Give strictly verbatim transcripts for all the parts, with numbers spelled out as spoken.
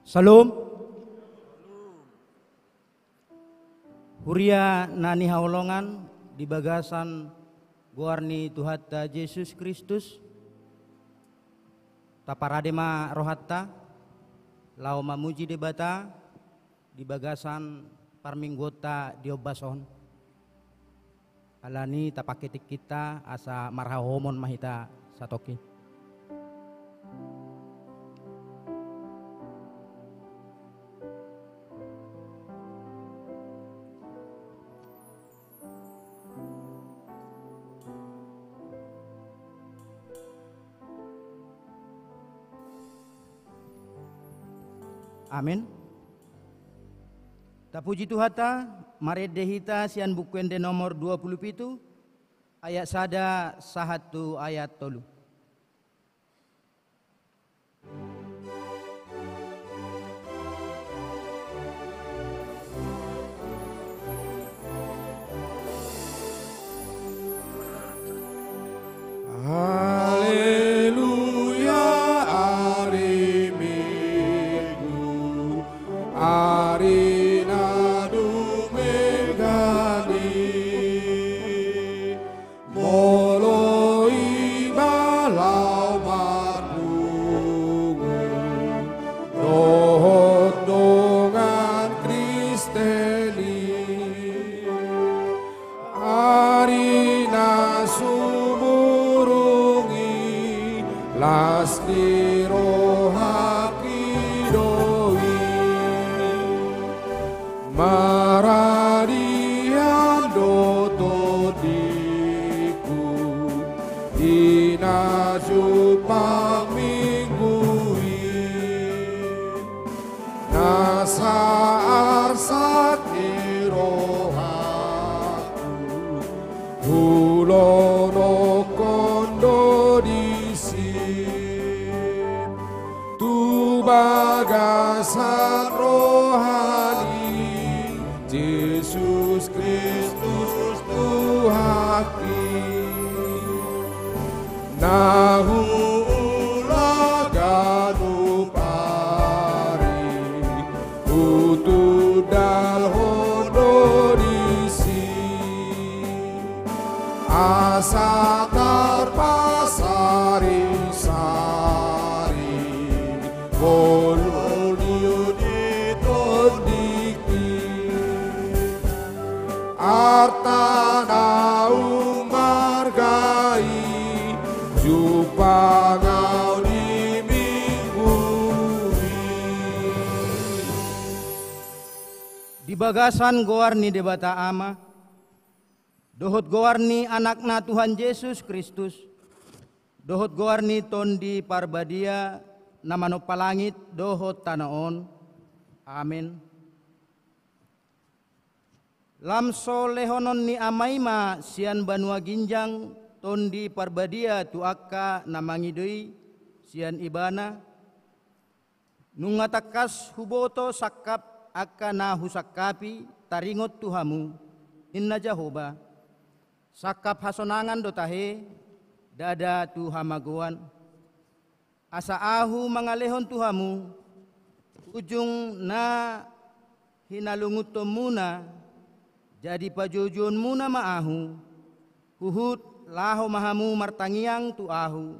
Shalom. Huria na hinaholongan di bagasan goar ni Tuhanta Jesus Kristus, taparade ma rohanta laho mamuji Debata di bagasan parmingguonta di ombas on. Alani i tapangke tingkinta asa marhaholomon ma hita satongkin. Amen. Tapuji Tuhanta, marende hita sian Buku Ende nomor dua pulu pitu, ayat sada sahat tu ayat tolu. Haleluya, ari Minggu, ari na dumenggan i. Molo iba laho marpungu dohot dongan Kristen i, ari na sumurung i las ni rohangki do i. Maradian do tondingku di na jumpang Minggu i. Nasa arsak ni rohangku hulonokkon do disi tu bagasan roha ni Jesus Kristus Tuhangki. Na huula ganup ari hutundalhon do disi. Asa tarpasari-sari ngolu ni tondingki. Arta naung marga i jumpang au di Minggu i. Di bagasan goar ni Debata Ama, dohot goar ni Anakna Tuhan Jesus Kristus, dohot goar ni Tondi Parbadia na manompa langit dohot tano on. Amen. Lam so lehonon ni Ama i ma sian banua ginjang Tondi Parbadia tu angka na mangido i sian Ibana, nunga tangkas huboto sangkap angka na husangkapi taringot tu hamu, ninna Jahowa. Sangkap hasonangan do tahe, ndada tu hamagoan. Asa ahu mangalehon tu hamu ujung na hinalungunhonmuna, jadi pajuojuonmuna ma ahu, huhut laho ma hamu martangiang tu ahu,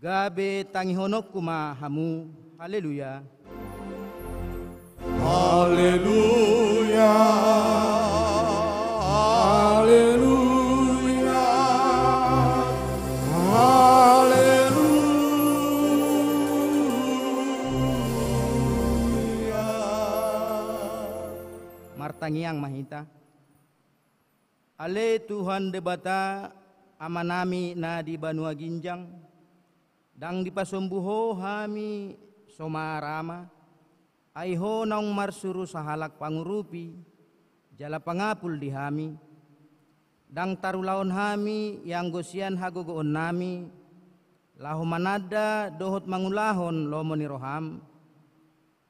gabe tangihononku ma hamu. Haleluya. Haleluya. Haleluya. Haleluya. Martangiang ma hita. Ale Tuhan Debata, Amanami na di banua ginjang, ndang dipasombu Ho hami so marama, ai Ho naung marsuru sahalak pangurupi jala pangapul di hami. Ndang tarulahon hami ianggo sian hagogoonnami laho mananda dohot mangulahon lomo ni roham.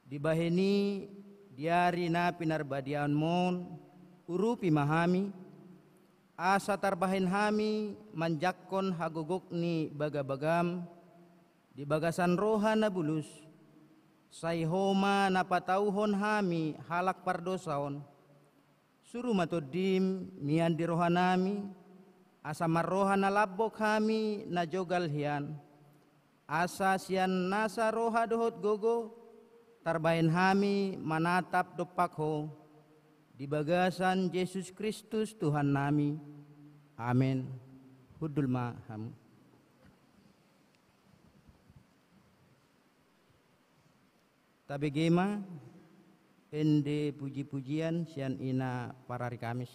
Dibahen i, di ari na pinarbadiaonmu on, urupi ma hami, asa tarbahen hami manjangkon hagogok ni bagabagam di bagasan roha na bulus, Sai Ho ma na patauhon hami halak pardosa on. Suru ma Tondim mian di rohanami, asa marroha na lambok hami na jogal hian, asa sian nasa roha dohot gogo tarbahen hami manatap dompak Ho, di bagasan Jesus Kristus Tuhannami. Amen. Hundul ma hamu. Tabege ma ende puji-pujian sian ina parari Kamis.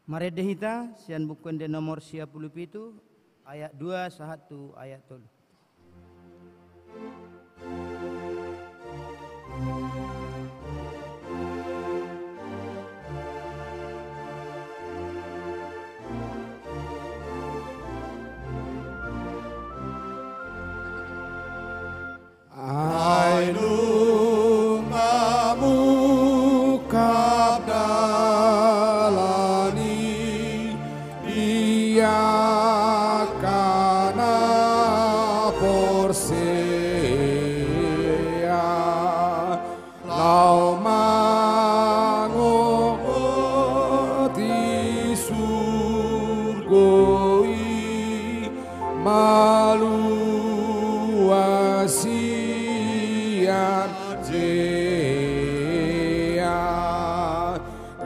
Marende hita sian Buku Ende nomor sia pulu pitu, ayat dua sahat tu ayat tolu. Ai nunga mungkap dalan i di angka na porsea, laho mangogot i surgo i, malua sian jea.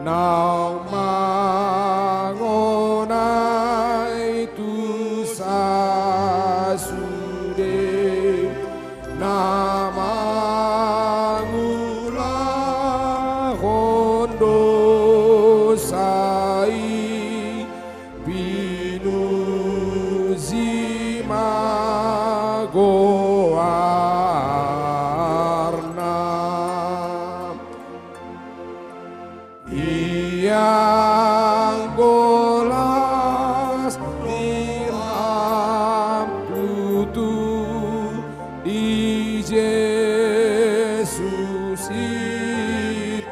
Naung mangonai tu sasude na mangulahon dosa i, pinuji ma goarna. Ianggo las roham tutu di Jesus i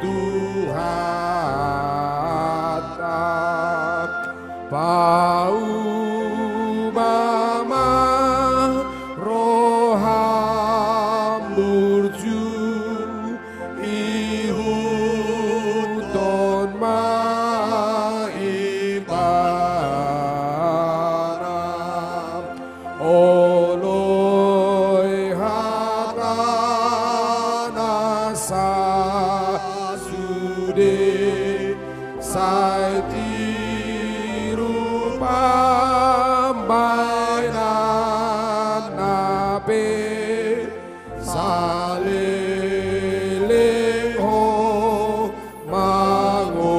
Tuhanta, pauma ma roham burju, ihuthon ma Ibana. Oloi hata na sasude, sai tiru pambahenanna pe, saleleng ho mangolu.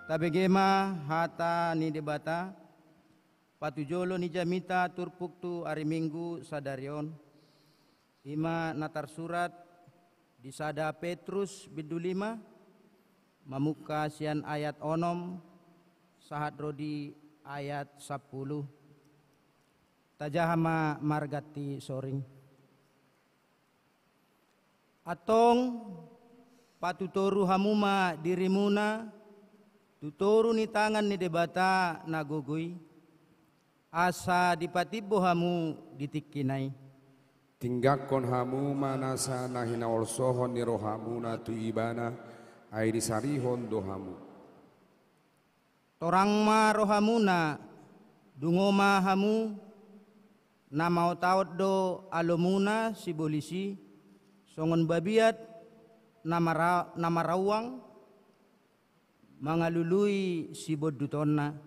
Tabege ma hata ni Debata, patujolo ni jamita turpuk tu ari Minggu sadari on. I ma na tarsurat di sada Petrus bindu lima, mamungka sian ayat onom sahat ro di ayat sampulu. Tajaha ma marganti soring. Antong, patutoru hamu ma dirimuna tu toru ni tangan ni Debata na gogo i, asa dipatimbo hamu di tingkina i. Tinggangkon hamu ma nasa na hinaholsohon ni rohamuna tu Ibana, ai disarihon do hamu. Torang ma rohamuna, dungo ma hamu, na maotaot do alomuna sibolis i, songon babiat na mara-, na marauang, mangalului sibondutonna.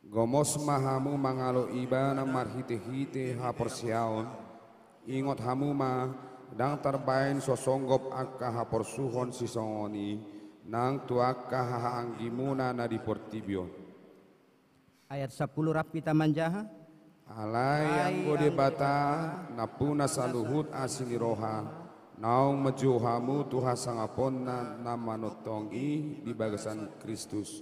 Gomos ma hamu mangalo Ibana marhitehite haporseaon. Ingot hamu ma, ndang tarbaen so songgop angka haporsuhon sisongon i nang tu angka hahaanggimuna na di portibi on. Ayat sampulu rap hita manjaha. Alai anggo Debata, nampuna saluhut asi ni roha, naung manjou hamu tu hasangaponna na manongtong i di bagasan Kristus,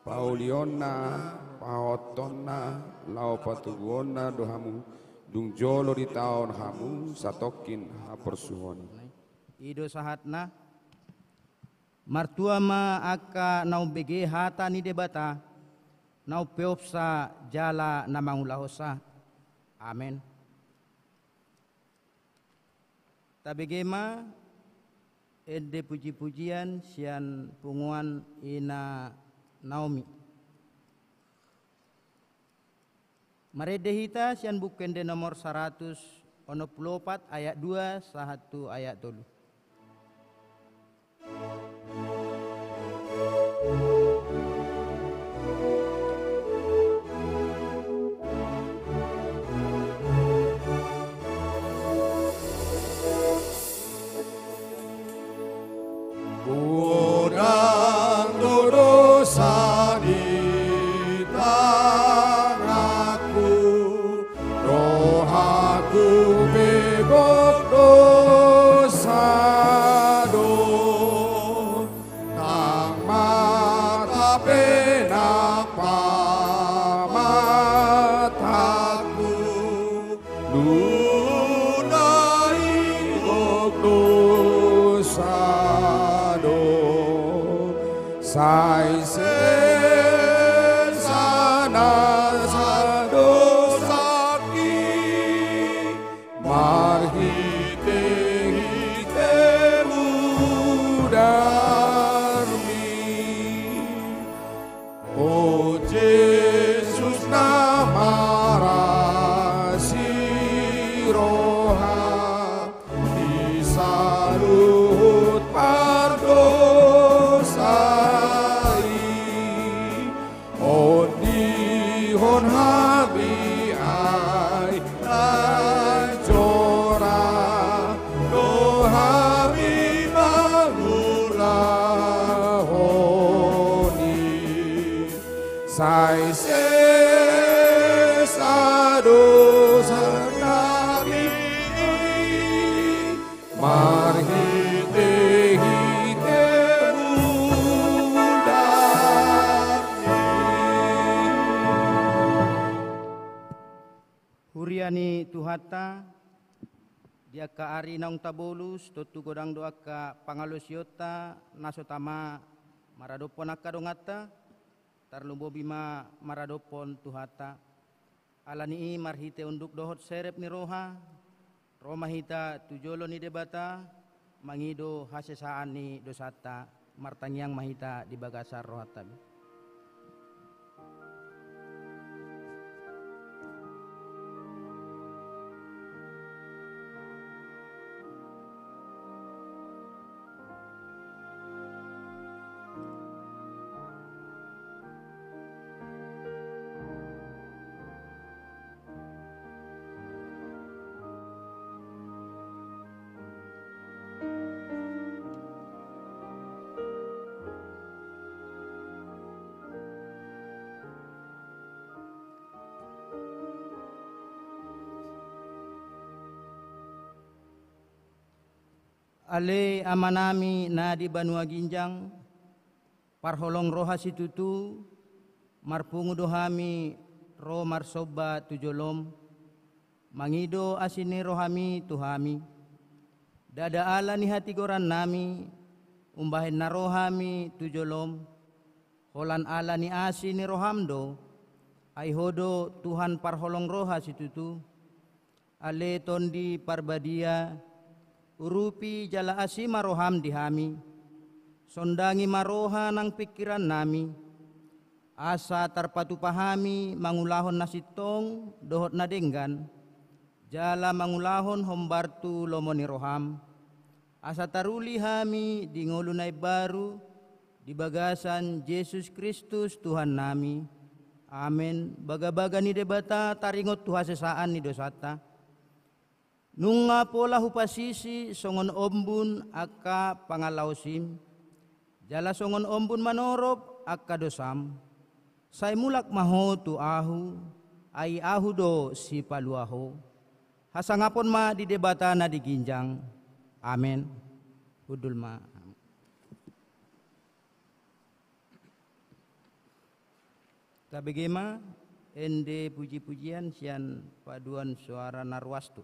paulionna, pahothonna, laho patoguonna do hamu, dung jolo ditaon hamu satongkin haporsuhon i. I do sahatna. Martua ma angka na umbege hata ni Debata, na umpeopsa jala na mangulahonsa. Amen. Tabege ma ende pujipujian sian punguan Ina Naomi. Marende hita sian Buku Ende nomor saratus onom pulu opat ayat dua sahat tu ayat tolu. Gok dosa do, nang mata pe nang pamatangku, nunga i gok dosa do, sai sesa nasa dosangki. Marhitehite mudarmi, o Jesus na marasi roha di saluhut pardosa i. Ondihon hami ai anjora do hami mangulahon i. Sai sesa dosa nami i. Marhitehite mudarmi. Huria ni Tuhanta, di angka ari naung tabolus, tontu godang do angka pangalaosionta na so tama maradophon angka donganta, tarlumobi ma maradophon Tuhanta. Ala ni i marhite unduk dohot serep ni roha, ro ma hita tu jolo ni Debata, mangido hasesaan ni dosanta, martangiang ma hita di bagasan rohanta be. Ale Amanami na di banua ginjang, parholong roha situtu, marpungu do hami ro marsomba tu jolom, mangido asi ni rohami tu hami. Ndada ala ni hatigorannami, umbahen na ro hami tu jolom, holan ala ni asi ni roham do, ai ho do Tuhan parholong roha situtu. Ale Tondi Parbadia, urupi jala asi ma roham di hami. Sondangi ma roha nang pingkirannami, asa tarpatupa hami mangulahon na sintong dohot na denggan, jala mangulahon hombar tu lomo ni roham. Asa taruli hami di ngolu na imbaru, di bagasan Jesus Kristus Tuhannami. Amen. Bagabaga ni Debata taringot tu hasesaan ni dosanta. Nunga pola hupasisi songon ombun angka pangalaosim, jala songon ombun manorop angka dosam. Sai mulak ma ho tu ahu, ai ahu do sipalua ho. Hasangapon ma di Debata na di ginjang. Amen. Hundul ma. Tabege ma ende puji-pujian sian paduan suara na ruas tu.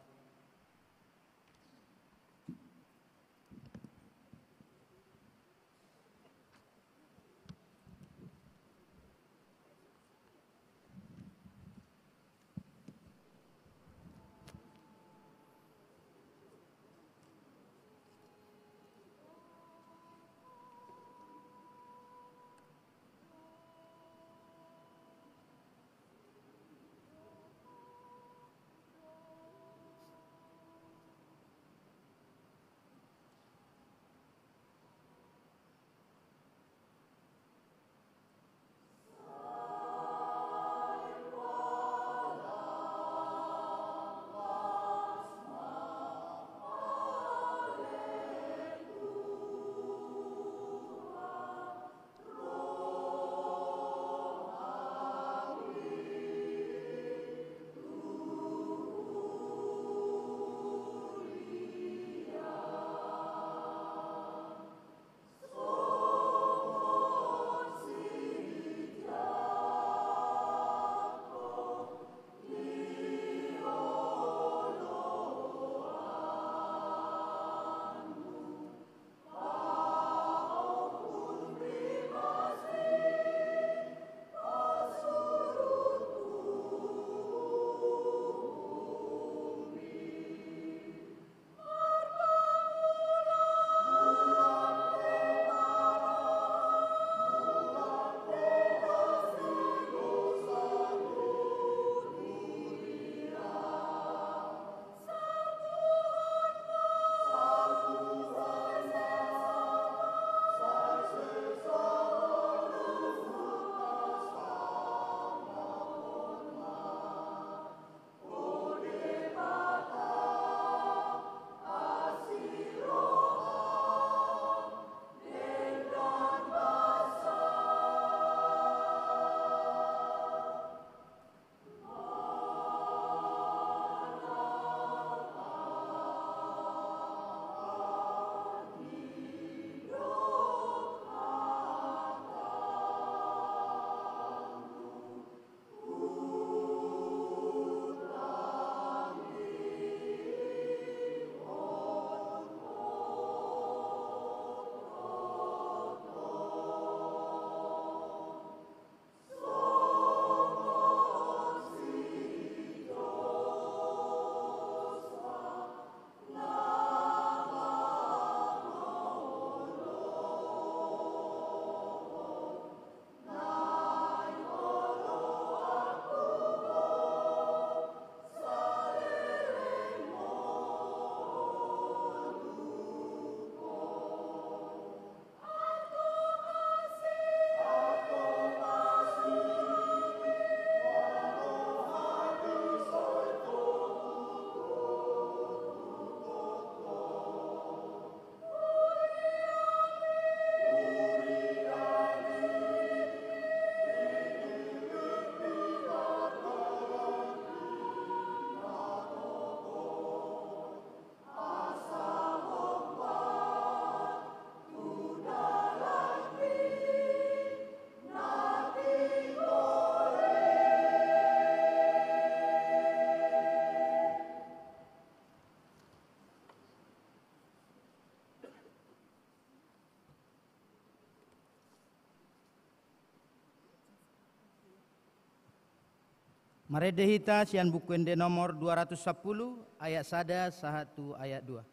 Marende hita sian Buku Ende nomor dua ratus sapuluh, ayat sada sahat tu ayat dua.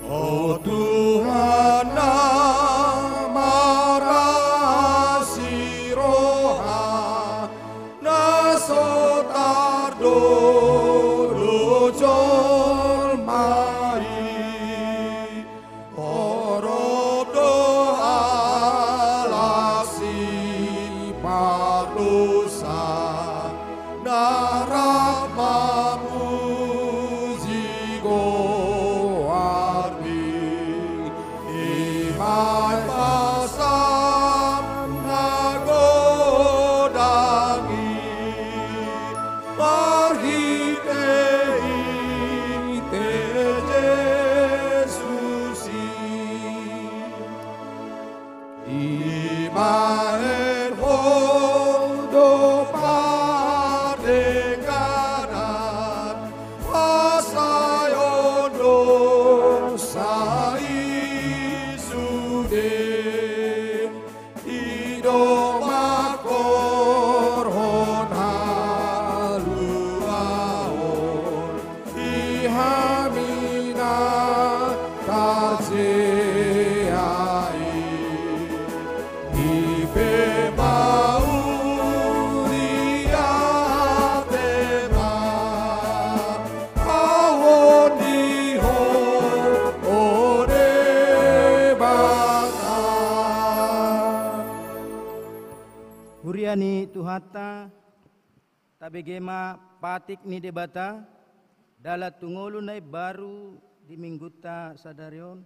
O Tuhan na marasi roha, na so tardodo jolma i, torop do halak sipardosa, na rap mamuji goarMi. I ma i pasam na godang i, marhitehite Jesus i. I ma bahen Ho do pardengganan, hasayahon dosa i sude. I do mangkorhon haluaon di hami na tarjea i. I pe mauliate ma ahu on di Ho, o Debata. Huria ni Tuhanta, tabege ma patik ni Debata, dalan tu ngolu na imbaru di minggunta sadari on,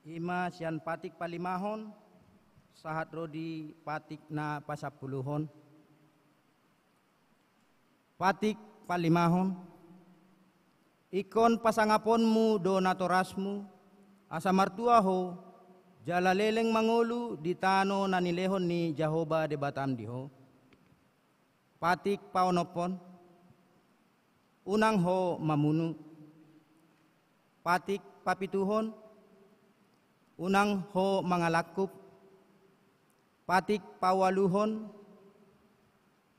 i ma sian patik palimahon, sahat ro di patik na pasampuluhon. Patik palimahon. Ingkon pasangaponmu do natorasmu, asa martua ho, jala leleng mangolu di tano na nilehon ni Jahowa Debatam di ho. Patik paonomhon. Unang ho mamunu. Patik papituhon. Unang ho mangalangkup. Patik paualuhon.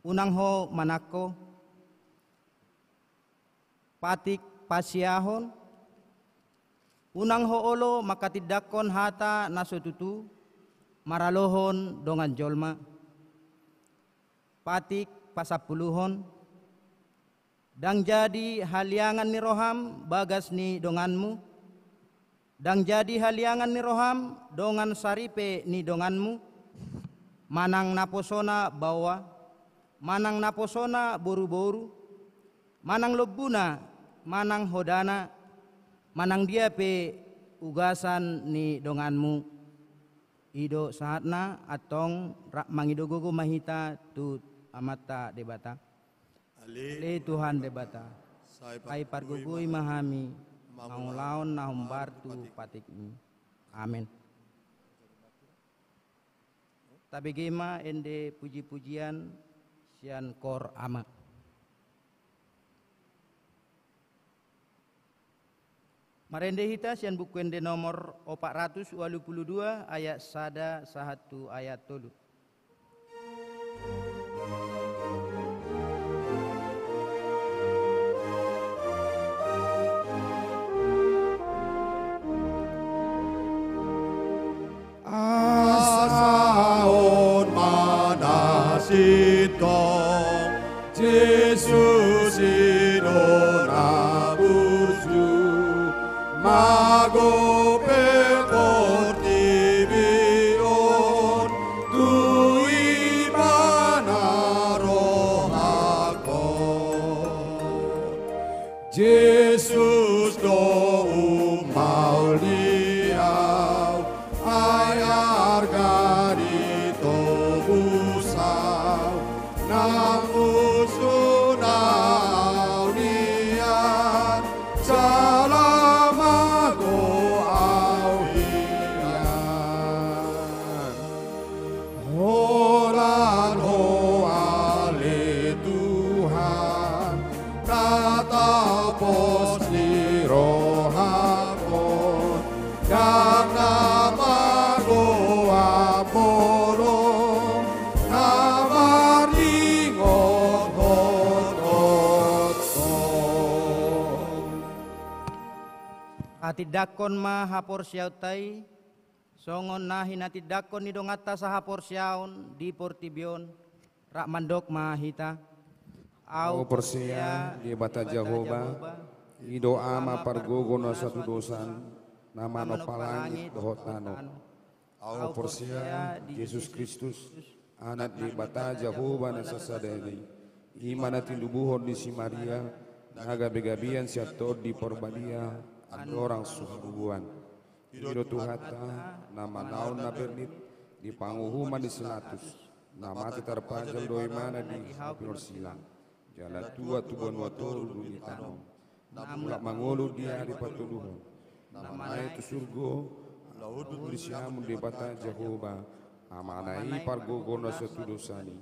Unang ho manangko. Patik pasiahon. Unang ho olo mangkatindangkon hata na so tutu maralohon dongan jolma. Patik pasampuluhon. Ndang jadi haliangan ni roham bagas ni donganmu. Ndang jadi haliangan ni roham dongan saripe ni donganmu, manang naposona baoa, manang naposona boruboru, manang lombuna, manang hodana, manang dia pe ugasan ni donganmu. I do sahatna, antong rap mangido gogo ma hita tu Amanta Debata. Ale Tuhan Debata, sai pargogoi ma hami mangulahon na hombar tu patikmi. Amen. Tabege ma ende puji-pujian sian kor ama. Marende hita sian Buku Ende nomor opat ratus ualu pulu dua, ayat sada sahat tu ayat tolu. Asa on ma na sintong, Jesus i do na burju, mago pe portibi on, tu Ibana rohangkon. Jesus do umbahen ahu, ai arga ni tobus ahu, nang musu na ahu nian, jala mago ahu hian. Holan Ho ale Tuhan. Pos ni rohangkon, ndang na magoa bolon, na marningot hot-hot. Hatindangkon ma haporseaonta i, songon na hinatindangkon ni donganta sahaporseaon di portibi on, rap mandok ma hita. Ahu porsea di Debata Jahowa, i do Ama pargogo na satudosan, na manompa langit dohot tano. Ahu porsea di Jesus Kristus, Anak ni Debata Jahowa na sasada i, i ma na tinubuhon ni si Maria, na gabe-gabean sian Tondi Parbadia, andorang so habubuhan. I do Tuhanta, na manaon na bernit di panguhuman ni si Pilatus, na mate tarpajal do ibana di hau pinorsilang, jala tuat tu banua toru dung ditanom, na mulak mangolu di ari patoluhon, na manaek tu surgo, laho duduk di siamun Debata Jahowa, Amana i pargogo na satudosan i,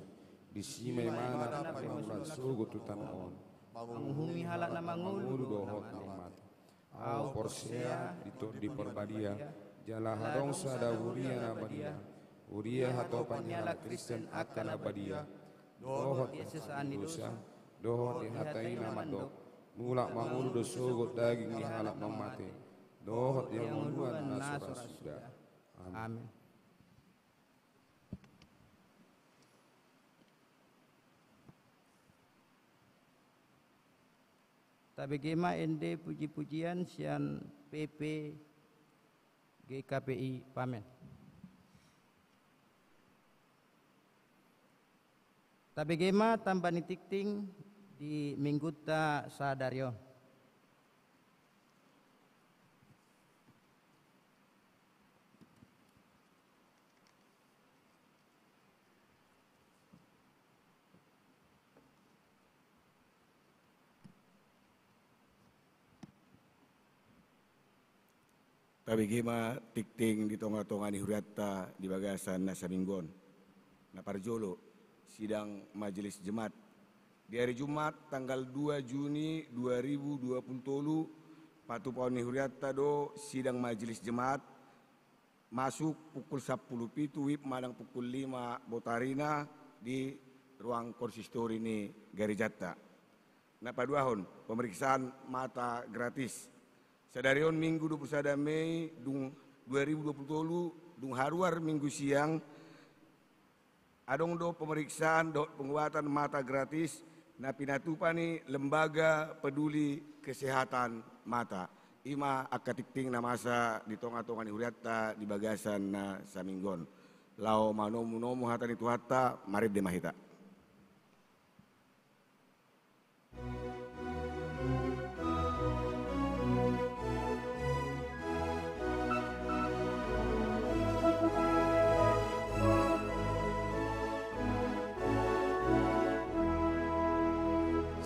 disi ma ibana panemulan sogot tu tano on, manguhumi halak na mangolu dohot na mate. Ahu porsea di Tondi Parbadia, jala adong sada huria na badia, huria hatopan ni halak Kristen angka na badia, dohot di hasesaan ni dosa, dohot di hata i na mandok, mulak mangolu do sogot daging ni halak na mate, dohot di hangoluan na so ra suda. Amin. Tabege ma ende puji-pujian sian P P G K P I Pamen. Tabege ma tamba ni tingting di Minggunta sadari on. Tabege ma tingting di tonga-tonga ni hurianta di bagasan na saminggu on. Na parjolo, sidang majelis Jemaat. Di hari Jumat, tanggal dua Juni dua ribu dua puluh tolu, patupaon ni hurianta do sidang majelis Jemaat, masuk pukul sampulu pitu wib manang pukul lima botarina di ruang konsistori ni garejanta. Na paduahon, pemeriksaan mata gratis. Sadari on Minggu dua puluh sada Mei dung dua ribu dua puluh tolu, dung haruar Minggu siang, adong do pemeriksaan dohot pengobatan mata gratis na pinatupa ni Lembaga Peduli Kesehatan Mata. I ma angka tingting na masa di tonga-tonga ni hurianta di bagasan na saminggu on. Laho manomu-nomu hata ni Tuhanta, marende ma hita.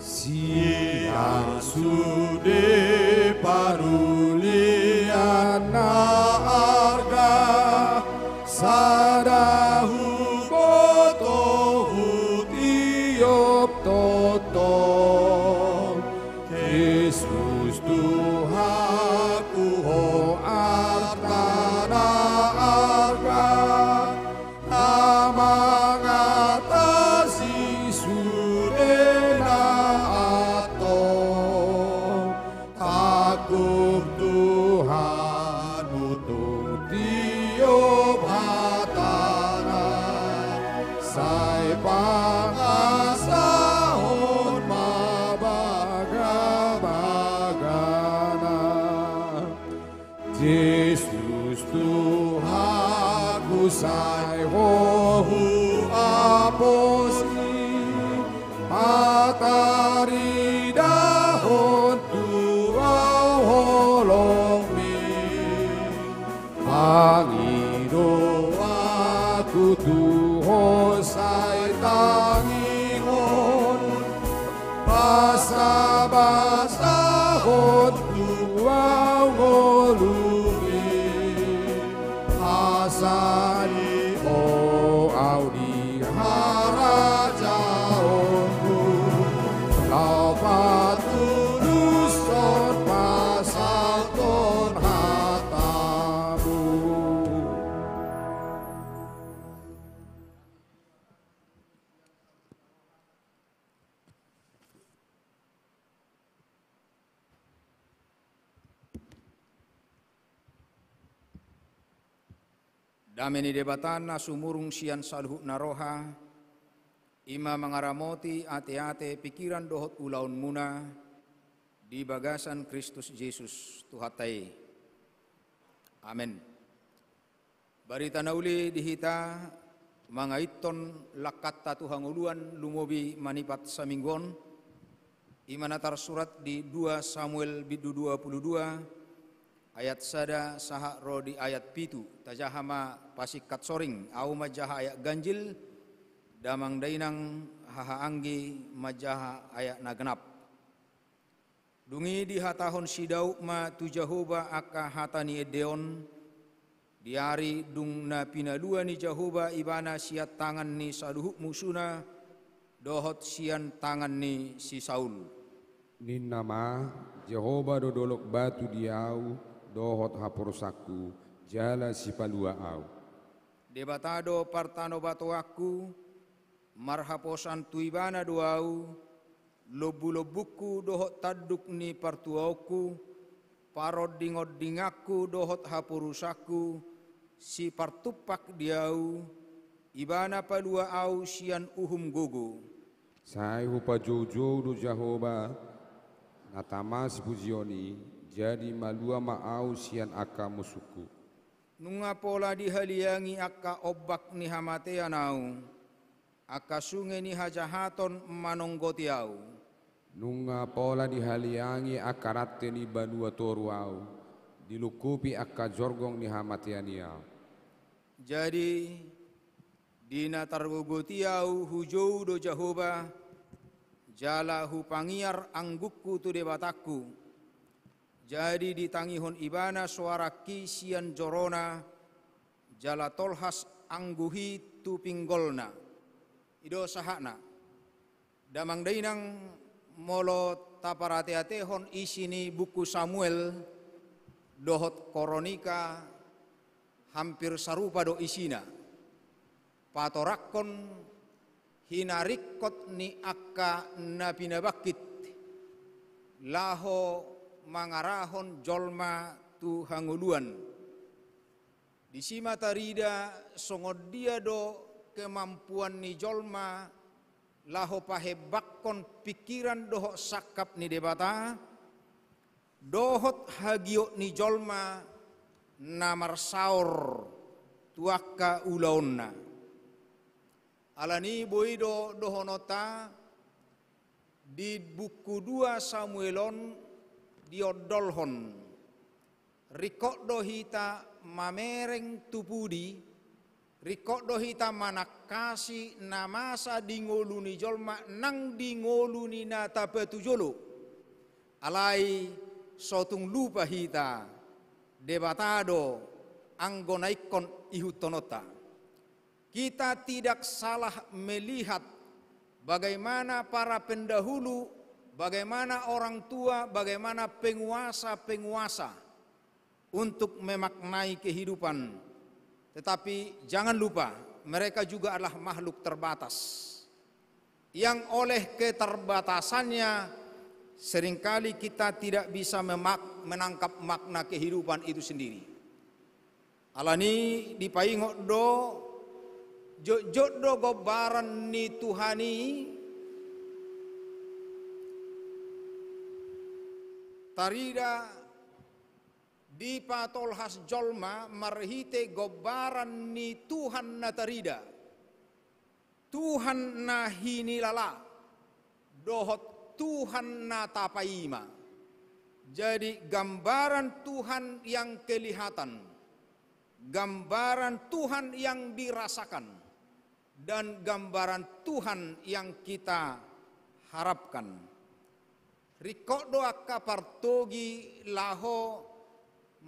Sian sude parulian na arga, sada huboto hutiop tongtong. Jesus Tuhanku, Ho arta na arga, na mangatasi sude na antong. Tangkup Tuhan, untung tiop hatana, sai pangasahon ma bagabagana. Jesus Tuhanku, sai Ho huaposi, pataridahon tu ahu holongmi. Pangidoanku tu Ho, sai tangihon, basabasahon tu ahu ngolumi. Asa i, O, ahu di harajaonmu, laho patulus Dame ni Debata na sumurung sian saluhutna roha, i ma mangaramoti ateate, pikiran dohot ulaonmuna di bagasan Kristus Jesus Tuhanta i. Amen. Barita na uli di hita mangaithon langkanta tu hangoluan lumobi manipat saminggu on, i ma na tarsurat di dua Samuel bindu dua pulu dua, ayat sada sahat ro di ayat pitu. Tajaha ma pasingkat soring, ahu manjaha ayat ganjil, damang dainang, haha anggi, manjaha ayat na genap. Dung i dihatahon si Daud ma tu Jahowa angka hata ni ende on, di ari dung na pinalua ni Jahowa ibana sian tangan ni saluhut musuna dohot sian tangan ni si Saul. Ninna ma: Jahowa do dolok batu di ahu dohot haporusanku, jala sipalua ahu. Debata do partanobatoanku, marhaposan tu Ibana do ahu, lombulombungku dohot tanduk ni partuaonku, parondingondinganku dohot haporusanku, sipartumpak di ahu, Ibana palua ahu sian uhum gogo. Sai hupajoujou do Jahowa, na tama sipujion i, jadi malua ma ahu sian angka musungku. Nunga pola dihaliangi angka ombak ni hamatean ahu, angka sunge ni hajahaton manonggoti ahu. Nunga pola dihaliangi angka rante ni banua toru ahu, dilungkupi angka jorgong ni hamatean i ahu. Jadi, di na targogot i ahu hujou do Jahowa, jala hupangiar anggukku tu Debatangku. Jadi ditangihon Ibana soarangki sian jorona, jala tolhas angguhi tu pinggolna. I do sahatna. Damang dainang, molo taparateatehon isi ni buku Samuel dohot Koronika, hampir sarupa do isina. Patorangkon hinaringkot ni angka na pinabangkit laho mangarahon jolma tu hangoluan. Disi ma tarida songon dia do kemampuan ni jolma laho pahembangkon pingkiran dohot sangkap ni Debata, dohot hagiot ni jolma na marsaor tu angka ulaonna. Alani boi do dohononta di buku dua Samuel on diondolhon. Ringkot do hita mamereng tu pudi, ringkot do hita manangkasi na masa di ngolu ni jolma nang di ngolu ni na tapatujolo. Alai so tung lupa hita, Debata do anggo na ingkon ihuthononta. Kita tidak salah melihat bagaimana para pendahulu, bagaimana orang tua, bagaimana penguasa-penguasa untuk memaknai kehidupan. Tetapi jangan lupa, mereka juga adalah makhluk terbatas. Yang oleh keterbatasannya, seringkali kita tidak bisa memak-, menangkap makna kehidupan itu sendiri. Alani dipaingot do, jotjot do gombaran ni Tuhan i, tarida dipatolhas jolma marhite gombaran ni Tuhan na tarida. Tuhan na hinilala, dohot Tuhan na tapaima. Jadi, gambaran Tuhan yang kelihatan, gambaran Tuhan yang dirasakan, dan gambaran Tuhan yang kita harapkan. Ringkot do angka partogi laho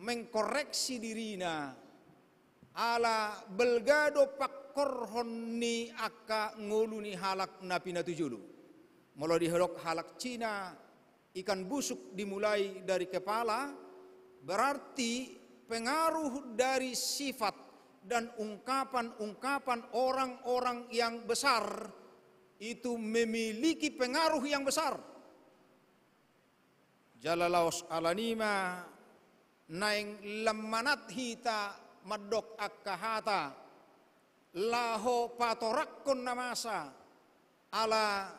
mengkoreksi dirina, ala balga do pangkorhon ni angka ngolu ni halak na pinatujolo. Molo dihadok halak Cina, ikan busuk dimulai dari kepala, berarti pengaruh dari sifat dan ungkapan-ungkapan orang-orang yang besar itu memiliki pengaruh yang besar. Jala laos alani ma naeng lam manat hita mandok angka hata laho patorangkon na masa, ala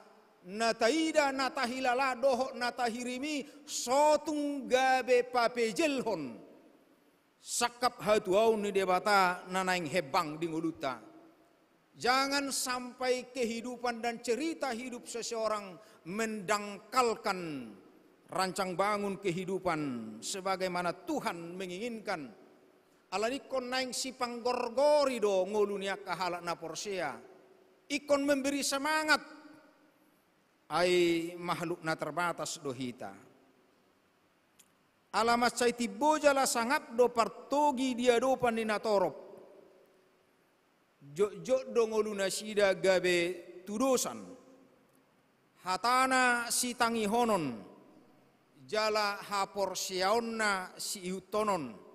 na taida, na tahilala dohot na tahirimi, so tung gabe papejelhon sangkap hatuaon ni Debata na naeng hembang di ngolunta. Jangan sampai kehidupan dan cerita hidup seseorang mendangkalkan rancang bangun kehidupan sebagaimana Tuhan menginginkan. Alani ingkon naeng sipanggorgori do ngolu ni angka halak na porsea. Ingkon memberi semangat. Ai makhluk na terbatas do hita. Ala mansai timbo jala sangap do partogi di adopan ni natorop. Jotjot do ngolu nasida gabe tudosan. Hatana sitangihonon, jala haporseaonna siihuthon.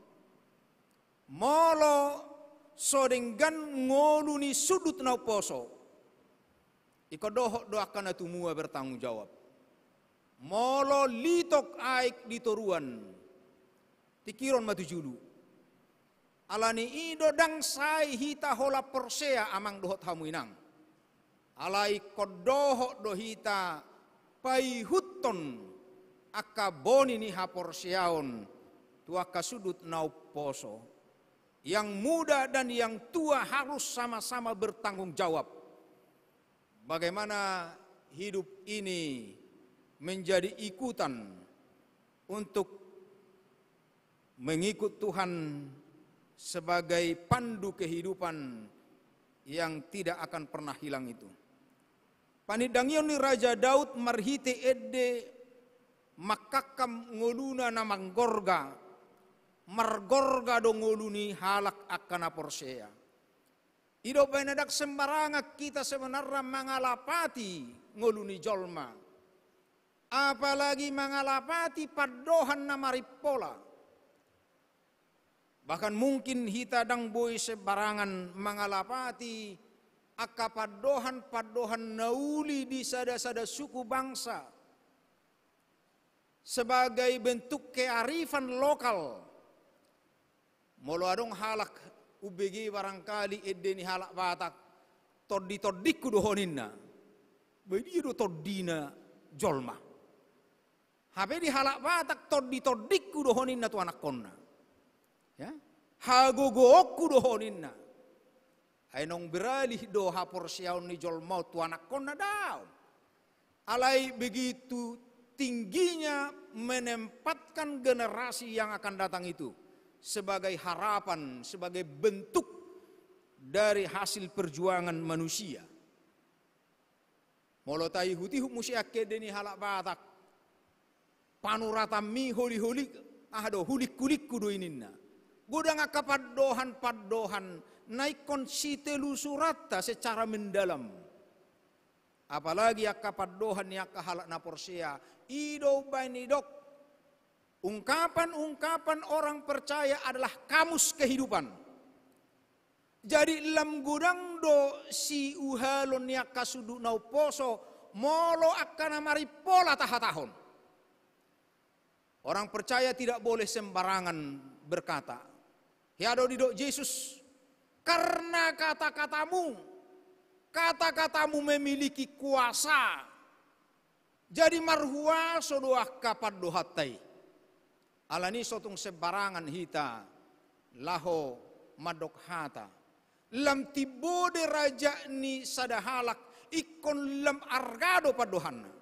Molo so denggan ngolu ni sundut na umposo, ingkon dohot do angka na tumua bertanggung jawab. Molo litok aek di toruan, tingkiron ma tu julu. Alani i do ndang sai hita holan porsea, amang dohot hamu inang. Alai ingkon dohot do hita paihuthon angka boni ni haporseaon tu angka sundut na umposo. Yang muda dan yang tua harus sama-sama bertanggung jawab. Bagaimana hidup ini menjadi ikutan untuk mengikut Tuhan sebagai pandu kehidupan yang tidak akan pernah hilang itu. Panindangion ni Raja Daud marhite ende mangkangkam ngoluna na manggorga, margorga do ngolu ni halak angka na porsea. I do umbahen na ndang sembarangan hita sebenarna mangalapati ngolu ni jolma. Apalagi mangalapati pandohan na marimpola. Bahkan mungkin hita ndang boi sembarangan mangalapati angka pandohan-pandohan na uli di sada-sada suku bangsa sebagai bentuk kearifan lokal. Molo adong halak umbege barangkali ende ni halak Batak, tondi-tondingku do ho ninna. Ba dia do tondina jolma. Hape di halak Batak tondi-tondingku do ho ninna tu anakkonna. Ya? Hagogoonku do ho ninna. Ai naung beralih do haporseaon ni jolma on tu anakkonna, daong. Alai begitu tingginya menempatkan generasi yang akan datang itu sebagai harapan, sebagai bentuk dari hasil perjuangan manusia. Molo taihut-ihut muse angka ende ni halak Batak, panuratanmi holi-holi, aha do, hulingku-lingku do i ninna. Godang angka pandohan-pandohan na ingkon sitelusuranta secara mendalam. Apalagi angka pandohan ni angka halak na porsea, i do umbahen didok, ungkapan-ungkapan orang percaya adalah kamus kehidupan. Jadi lam godang do siuhalon ni angka sundut na umposo, molo angka na marimpola tahatahon. Orang percaya tidak boleh sembarangan berkata. Hea do didok Jesus, karena kata-katamu, kata-katamu memiliki kuasa. Jadi marhuaso do angka pandohanta i. Alani so tung sembarangan hita laho mandok hata. Lam timbo derajat ni sada halak, ingkon lam arga do pandohanna.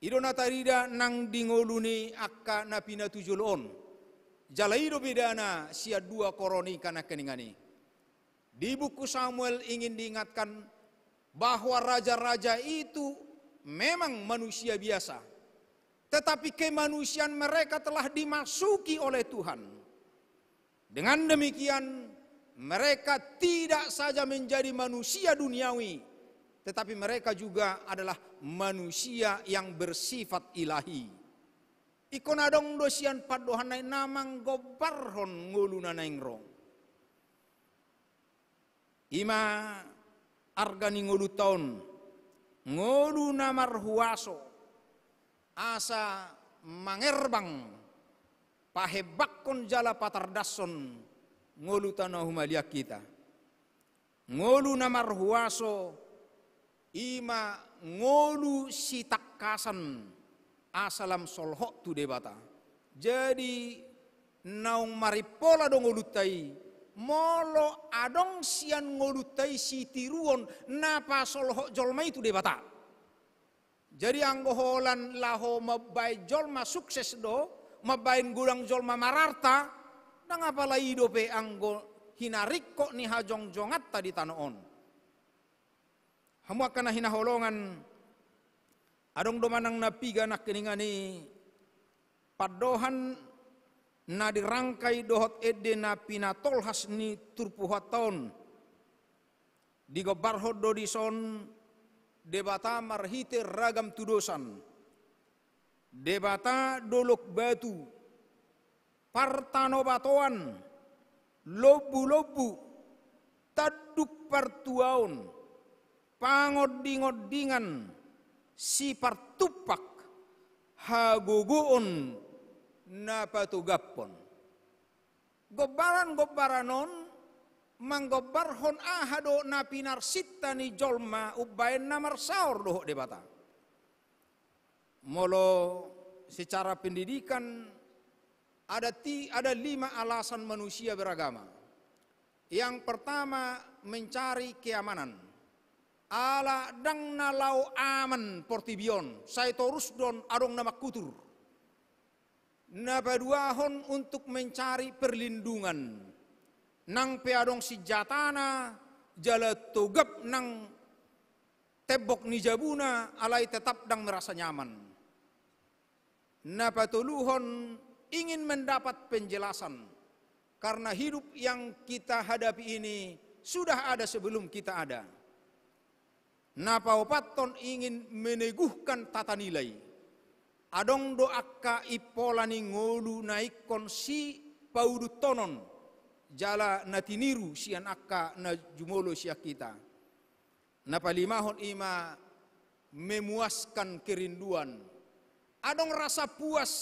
I do na tarida nang di ngolu ni angka na pinatujolo on. Jala i do bedana sian dua Koronika nangkiningan i. Di buku Samuel ingin diingatkan bahwa raja-raja itu memang manusia biasa. Tetapi kemanusiaan mereka telah dimasuki oleh Tuhan. Dengan demikian, mereka tidak saja menjadi manusia duniawi, tetapi mereka juga adalah manusia yang bersifat ilahi. Ingkon adong do sian pandohanna i na manggombarhon ngolu na naeng ro. I ma arga ni ngolunta on, ngolu na marhuaso, asa mangerbang, pahembangkon jala patardashon Ngolunta na humaliang hita. Ngolu na marhuaso, i ma ngolu sitangkasan asa lam solhot tu Debata. Jadi, naung marimpola do ngolunta i, molo adong sian ngolunta i sitiruon na pasolhot jolma i tu Debata. Jadi anggo holan laho mambaen jolma sukses do, mambaen godang jolma mararta, ndang apala i dope anggo hinaringkot ni hajongjonganta di tano on. Hamu angka na hinaholongan, adong do manang na piga nangkiningan i pandohan na dirangkai dohot ende na pinatolhas ni turpukta on. Digombarhon do dison Debata marhite ragam tudosan. Debata dolok batu, partanobatoan, lombu-lombu, tanduk partuaon, pangondingondingan, sipartumpak, hagogoon na patogaphon. Gombaran-gombaran on manggombarhon aha do na pinarsinta ni jolma umbaen na marsaor dohot Debata. Molo secara pendidikan, ada ti-, ada lima alasan manusia beragama. Yang pertama, mencari keamanan. Ala ndang na laho aman portibi on, sai torus do on adong na mangkutur. Na paduahon, untuk mencari perlindungan. Nang pe adong sinjatana, jala togap nang tembok ni jabuna, alai tetap ndang merasa nyaman. Na patoluhon, ingin mendapat penjelasan. Karena hidup yang kita hadapi ini sudah ada sebelum kita ada. Na paopathon, ingin meneguhkan tata nilai. Adong do angka impola ni ngolu na ingkon sipaudunhonon jala na tiniru sian angka na jumolo sian hita. Na palimahon i ma memuaskan kerinduan. Adong rasa puas,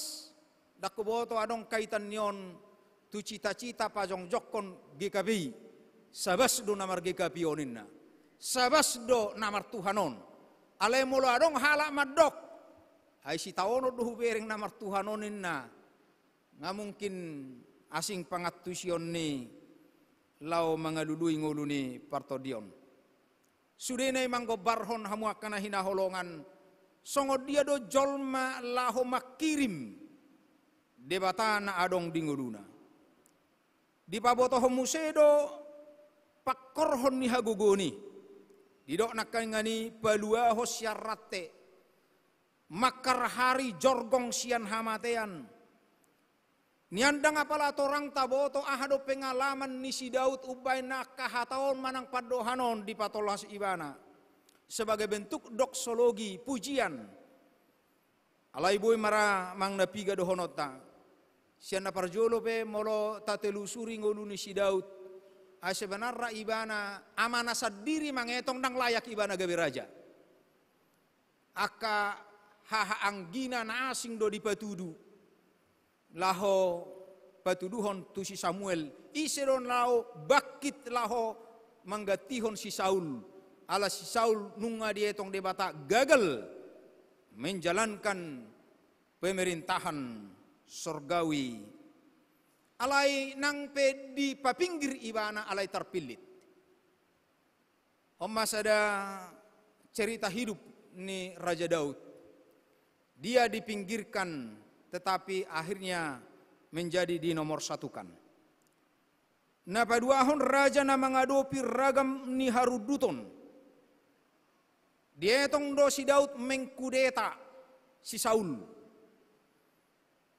ndang huboto adong kaitan ni on tu cita-cita pajongjongkon G K P I. Sabas do na mar-G K P I on ninna. Sabas do na martuhan on. Alai molo adong halak mandok, ai sitaonon do hubereng na martuhan on ninna. Nga mungkin asing pangantusion ni laho mangalului ngolu ni partondion. Sudena i manggombarhon, hamu angka na hinaholongan, songon dia do jolma laho mangkirim Debata na adong di ngoluna. Dipabotohon muse do pangkorhon ni hagogoon i. Didok nangkiningan i paluahon sian rante, mangkarhari jorgong sian hamatean. Nian ndang apala torang taboto aha do pengalaman ni si Daud umbaen na angka hata on manang pandohan on dipatolhas ibana sebagai bentuk doksologi, pujian. Alai boi ma ra manang na piga dohononta. Sian na parjolo pe molo tatelusuri ngolu ni si Daud, ai sebenarna ibana amana sandiri mangetong ndang layak ibana gabe raja. Angka hahaanggina na asing do dipatudu laho patuduhon tu si Samuel, ise do na laho bangkit laho manggantihon si Saul. Ala si Saul nunga dietong Debata gagal menjalankan pemerintahan sorgawi. Alai nang pe dipapinggir ibana alai tarpillit. On ma sada cerita hidup ni Raja Daud. Dia dipinggirkan, tetapi akhirnya menjadi dinomorsatukan. Na paduahon, raja na mangadopi ragam ni harunduton. Dietong do si Daud mengkudeta si Saul.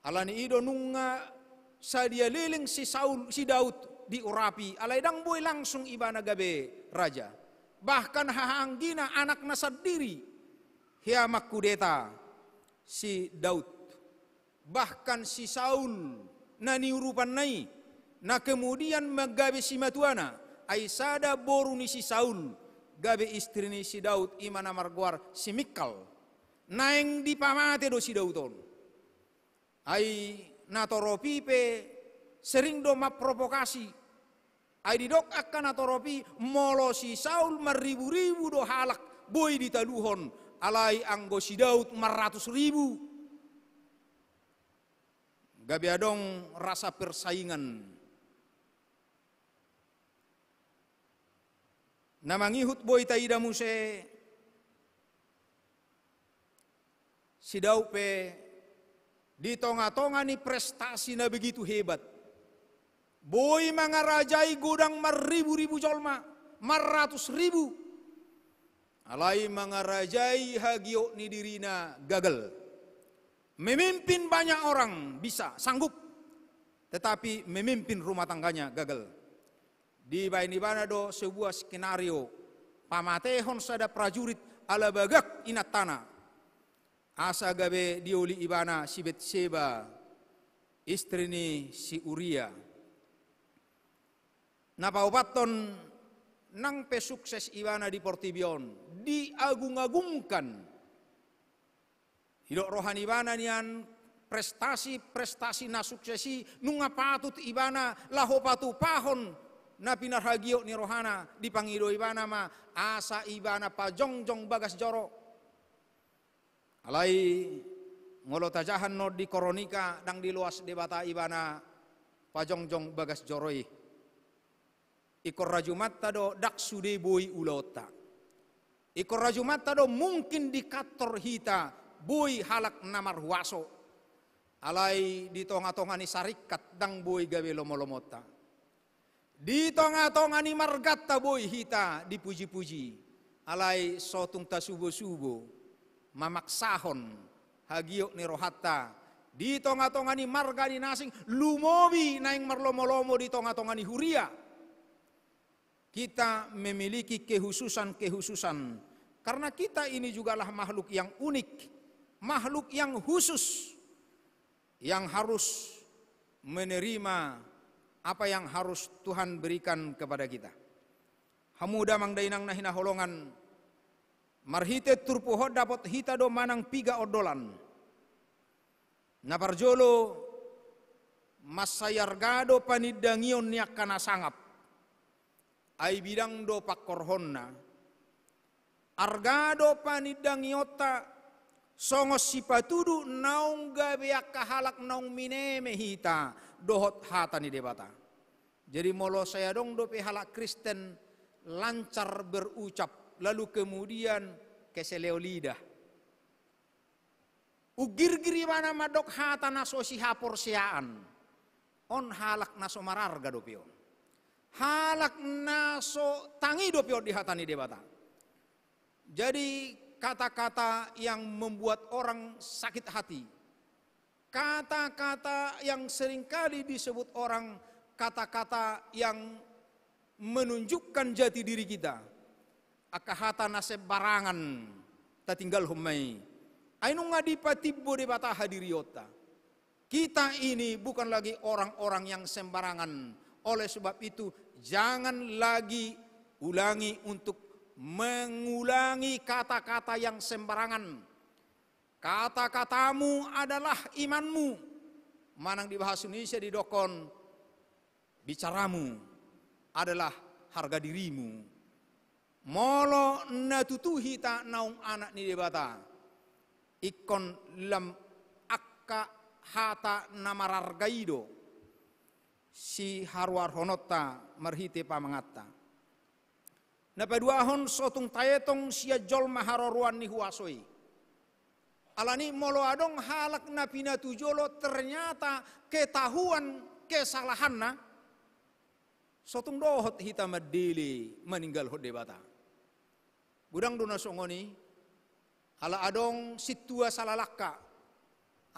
Ala ni i do nunga sadia leleng si Saul, si Daud diurapi, alai ndang boi langsung ibana gabe raja. Bahkan hahaanggina, anakna sandiri, hea mangkudeta si Daud. Bahkan si Saul na niurupanna i, na kemudian manggabe simatuana, ai sada boru ni si Saul gabe istri ni si Daud, i ma na margoar si Mikal. Naeng dipamate do si Daud on. Ai natorop i pe sering do mamprovokasi, Ai didok angka na torop i, molo si Saul marribu-ribu do halak boi ditaluhon, alai anggo si Daud marratus ribu. Gabe adong rasa persaingan. Na mangihut boi taida muse, si Daud pe di tonga-tonga ni prestasi na begitu hebat, boi mangarajai godang marribu-ribu jolma, marratus ribu. Alai mangarajai hagiot ni dirina gagal. Memimpin banyak orang bisa, sanggup, tetapi memimpin rumah tangganya gagal. Dibaen ibana do sebuah skenario, pamatehon sada prajurit ala bagak inantana, asa gabe dioli ibana si Betseba, istri ni si Uria. Na paopathon, nang pe sukses ibana di portibi on, diagung-agungkan. Didok roha ni ibana nian, prestasi-prestasi na sukses i nunga patut ibana laho patupahon na pinarhagiot ni rohana, dipangido ibana ma asa ibana pajongjong bagas joro. Alai molo tajaha annon di Koronika, ndang diloas Debata ibana pajongjong bagas joro i. Ingkon rajumanta do ndang sude boi ulaonta. Ingkon rajumanta do mungkin di kantor hita boi halak na marhuaso. Alai di tonga-tonga ni saringkat ndang boi gabe lomo-lomonta. Di tonga-tonga ni marganta boi hita dipuji-puji. Alai so tung tasubo-subo mamaksahon hagiot ni rohanta di tonga-tonga ni marga ni na asing, lumobi naeng marlomo-lomo di tonga-tonga ni huria. Kita memiliki kehususan-kehususan. Karena kita ini jugalah makhluk yang unik, makhluk yang khusus, yang harus menerima apa yang harus Tuhan berikan kepada kita. Hamu damang dainang na hinaholongan, marhite turpuk on dapot hita do manang piga ondolan. Na parjolo, mansai arga do panindangion ni angka na sangap. Ai bidang do pangkorhonna. Arga do panindangionta songon sipatudu naung gabe angka halak naung mineme hita dohot hata ni Debata. Jadi molo sai adong dope halak Kristen lancar berucap, lalu kemudian keseleo lidah. Uggirgir ibana mandok hata na so sihaporseaan. On halak na so mararga dope on. Halak na so tangi dope on di hata ni Debata. Jadi kata-kata yang membuat orang sakit hati. Kata-kata yang seringkali disebut orang kata-kata yang menunjukkan jati diri kita. Angka hata na sembarangan tatinggalhon ma i. Ai nunga dipatimbo Debata hadirionta. Kita ini bukan lagi orang-orang yang sembarangan. Oleh sebab itu, jangan lagi ulangi untuk mengulangi kata-kata yang sembarangan. Kata-katamu adalah imanmu. Manang di bahasa Indonesia didokkon, bicaramu adalah harga dirimu. Molo na tutu hita naung anak ni Debata, ingkon lam angka hata na mararga i do siharuarhononta marhite pamanganta. Na paduahon, so tung taetong sian jolma haroroan ni huaso i. Alani molo adong halak na pinatu jolo ternyata ketahuan kesalahanna, so tung dohot hita mandele maninggalhon Debata. Godang do na songon i. Ala adong sintua sala langka,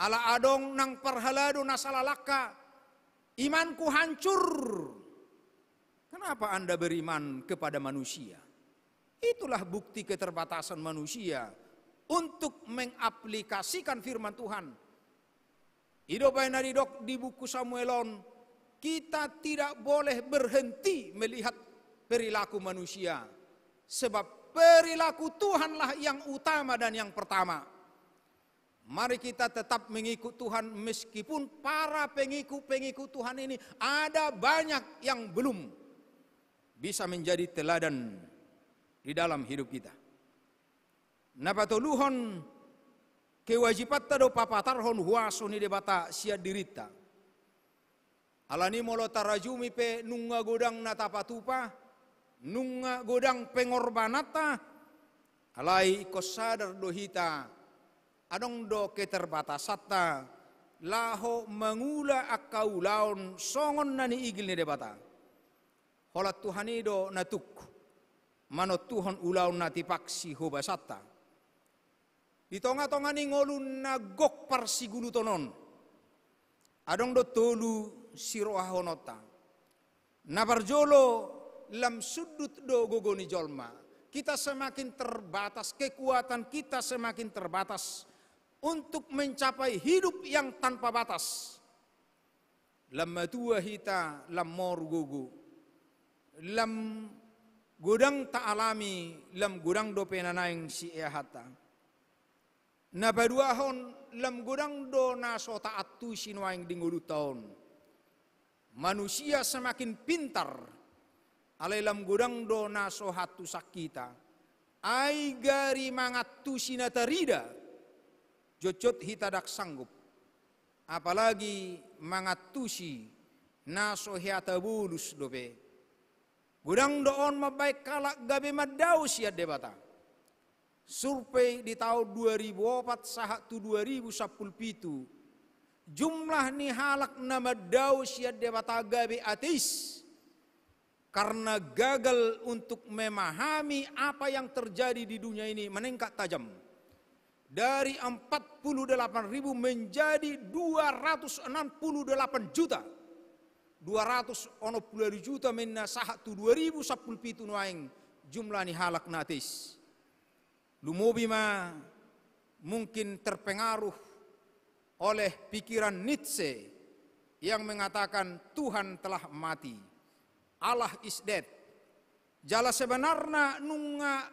ala adong nang parhalado na sala langka, imanku hancur. Kenapa Anda beriman kepada manusia? Itulah bukti keterbatasan manusia untuk mengaplikasikan firman Tuhan. I do baen na didok di buku Samuel on, kita tidak boleh berhenti melihat perilaku manusia. Sebab perilaku Tuhanlah yang utama dan yang pertama. Mari kita tetap mengikut Tuhan meskipun para pengikut-pengikut Tuhan ini ada banyak yang belum. bisa menjadi teladan di dalam hidup kita. Na patoluhon, kewajibanta do papatarhon huaso ni Debata sian dirinta. Alani molo tarajumi pe nunga godang na tapatupa, nunga godang pengorbananta, alai ingkon sadar do hita, adong do keterbatasanta, laho mangula angka ulaon songon na niigil ni Debata. Holan Tuhan i do na tuk manontuhon ulaon na tipak sihobasanta. Di tonga-tonga ni ngolu na gok parsiguluton on, adong do tolu sirohahononta. Na parjolo, lam sundut do gogo ni jolma. Kita semakin terbatas, kekuatan kita semakin terbatas untuk mencapai hidup yang tanpa batas. Lam matua hita, lam moru gogo, lam godang taalami, lam godang dope na naeng sieahanta. Na paduahon, lam godang do na so taantusi nuaeng di ngolunta on. Manusia semakin pintar, alai lam godang do na so haantusan hita. Ai gari mangantusi na tarida, jotjot hita ndang sanggup. Apalagi mangantusi na so hea tabolus dope. Godang do on mambaen halak gabe mandao sian Debata. Survei di taon dua ribu opat sahat tu dua ribu sampulu pitu, jumlah ni halak na mandao sian Debata gabe ateis karena gagal untuk memahami apa yang terjadi di dunia ini meningkat tajam. Dari empat puluh delapan ribu menjadi dua ratus enam puluh delapan juta. Dua ratus onom puluh juta ma inna sahat tu dua ribu sampulu pitu nuaeng jumlah ni halak na ateis. Lumobi ma mungkin terpengaruh oleh pikiran Nietzsche yang mengatakan Tuhan telah mati. Allah is dead. Jala sebenarna nunga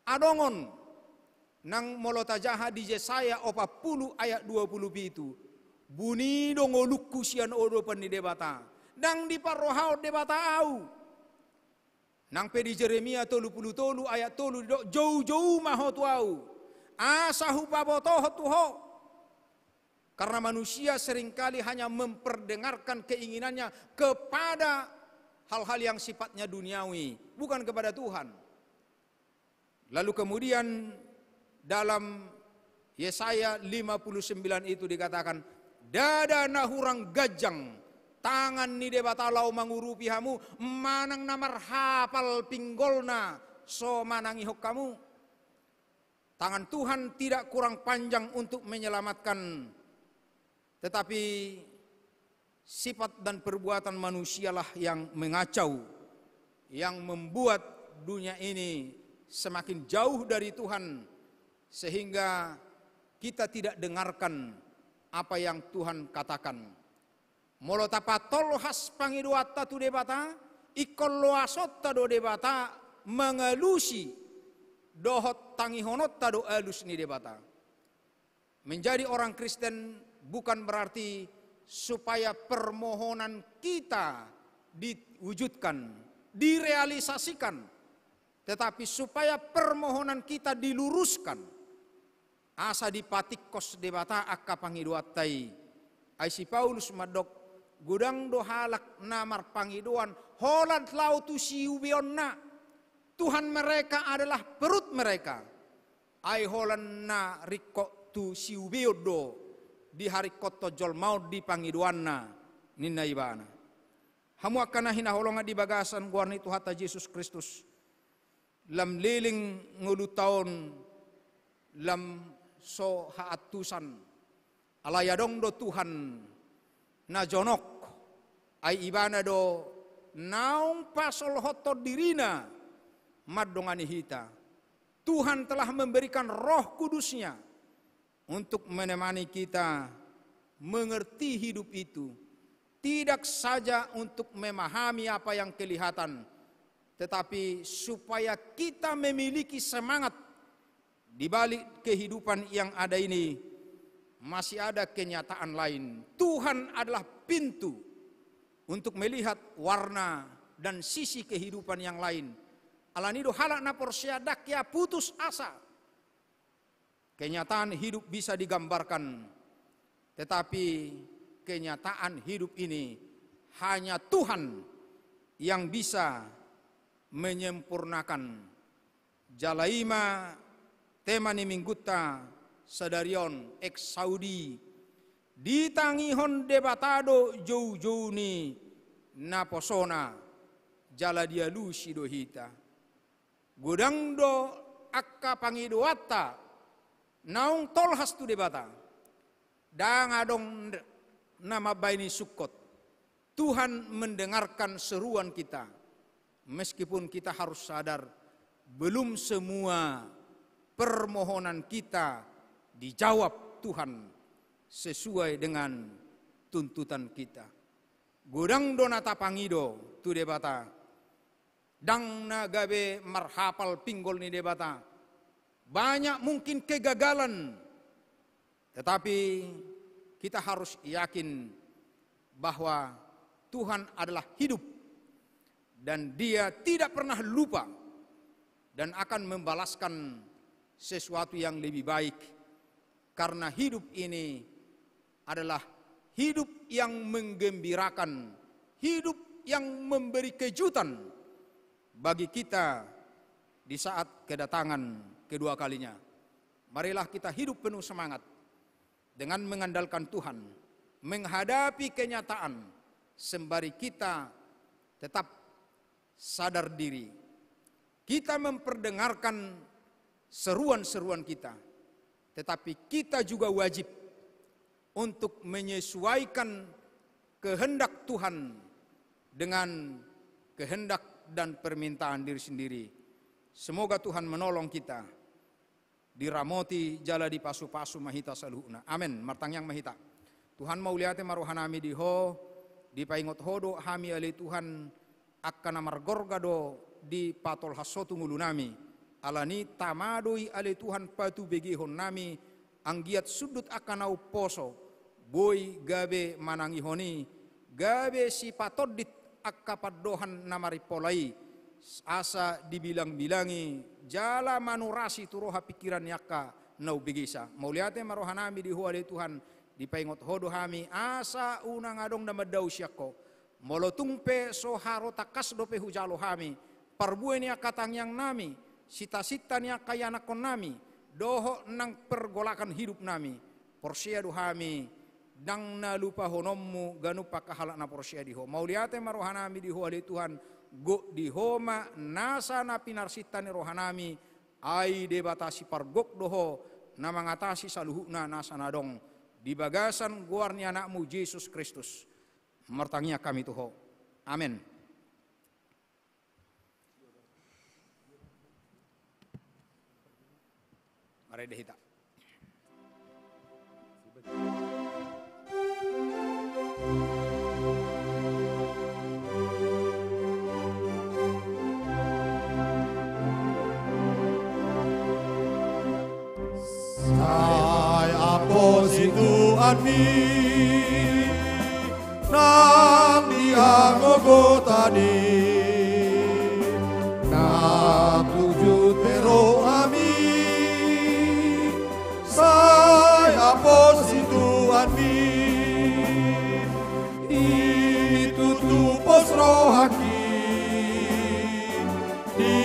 adong on. Nang molo tajaha di Jesaya opat pulu ayat dua pulu pitu, buni do ngolungku sian adopan ni Debata, ndang diparrohahon Debata ahu. Nang pe di Jeremia tolu pulu tolu ayat tolu didok, joujou ma ho tu ahu, asa hupabotohon tu ho. Karena manusia seringkali hanya memperdengarkan keinginannya kepada hal-hal yang sifatnya duniawi, bukan kepada Tuhan. Lalu kemudian dalam Yesaya lima puluh sembilan itu dikatakan, ndada na hurang ganjang tangan ni Debata laho mangurupi hamu, manang na marhapal pinggolna so manangihon hamu. Tangan Tuhan tidak kurang panjang untuk menyelamatkan, tetapi sifat dan perbuatan manusialah yang mengacau, yang membuat dunia ini semakin jauh dari Tuhan, sehingga kita tidak dengarkan apa yang Tuhan katakan. Molo tapatolhas pangidoanta tu Debata, ingkon loasonta do Debata mangalusi, dohot tangihononta do alus ni Debata. Menjadi orang Kristen bukan berarti supaya permohonan kita diwujudkan, direalisasikan, tetapi supaya permohonan kita diluruskan. Asa dipatingkos Debata angka pangidoanta i. Ai si Paulus mandok, godang do halak na marpangidoan holan laho tu siubeonna. Tuhan mereka adalah perut mereka. Ai holan na ringkot tu siubeon do diharingkothon jolma on di pangidoanna, ninna ibana. Hamu angka na hinaholongan di bagasan goar ni Tuhanta Jesus Kristus, lam leleng ngolunta on, lam so haantusan. Alai adong do Tuhan na jonok, ai Ibana do naung pasolhothon diriNa mandongani hita. Tuhan telah memberikan Roh Kudus-Nya untuk menemani kita mengerti hidup itu, tidak saja untuk memahami apa yang kelihatan, tetapi supaya kita memiliki semangat di balik kehidupan yang ada ini, masih ada kenyataan lain. Tuhan adalah pintu untuk melihat warna dan sisi kehidupan yang lain. Alani do halak na porsea ndang hea putus asa. Kenyataan hidup bisa digambarkan, tetapi kenyataan hidup ini hanya Tuhan yang bisa menyempurnakan. Jala i ma tema ni Minggunta sadari on, Exaudi. Ditangihon Debata do joujou ni naposona, jala dialusi do hita. Godang do angka pangidoanta naung tolhas tu Debata. Ndang adong na mambahen i sungkot. Tuhan mendengarkan seruan kita, meskipun kita harus sadar, belum semua permohonan kita dijawab Tuhan sesuai dengan tuntutan kita. Godang do na tapangido tu Debata, ndang na gabe marhapal pinggol ni Debata. Banyak mungkin kegagalan, tetapi kita harus yakin bahwa Tuhan adalah hidup dan Dia tidak pernah lupa dan akan membalaskan sesuatu yang lebih baik. Karena hidup ini adalah hidup yang menggembirakan, hidup yang memberi kejutan bagi kita di saat kedatangan kedua kalinya. Marilah kita hidup penuh semangat dengan mengandalkan Tuhan, menghadapi kenyataan, sembari kita tetap sadar diri. Kita memperdengarkan seruan-seruan kita, tetapi kita juga wajib untuk menyesuaikan kehendak Tuhan dengan kehendak dan permintaan diri sendiri. Semoga Tuhan menolong kita. Diramoti jala dipasupasu ma hita saluhutna. Amen. Martangiang ma hita. Tuhan, mauliate ma rohanami di Ho, dipaingot Ho do hami ale Tuhan, angka na margorga do dipatolhas Ho tu ngolunami. Alani tama do i ale Tuhan patubegehonnami, anggiat sundut angka na umposo, boi gabe manangihon i, gabe sipatondit angka pandohan na marimpola i, asa dibilangbilangi jala manurasi tu roha pingkiran ni angka na umbegesa. Mauliate ma rohanami di Ho ale Tuhan, dipaingot Ho do hami, asa unang adong na mandao sian Ho. Molo tung pe so haru tangkas dope hujalo hami parbue ni angka tangiangnami, sintasinta ni angka ianakkonnami, dohot nang pergolakan hidupnami, porsea do hami, ndang na lupahononmu ganup angka halak na porsea di Ho. Mauliate ma rohanami di Ho ale Tuhan, gok di Ho ma nasa na pinarsinta ni rohanami, ai Debata sipargok do Ho, na mangatasi saluhutna nasa na adong, di bagasan goar ni Anakmu Jesus Kristus. Martangiang hami tu Ho. Amen. Marende hita. Sai aposi Tuhanmi nang di hanggogotan i, nang tutu pe rohami sai aposi Tuhanmi. I tutu pos rohangki di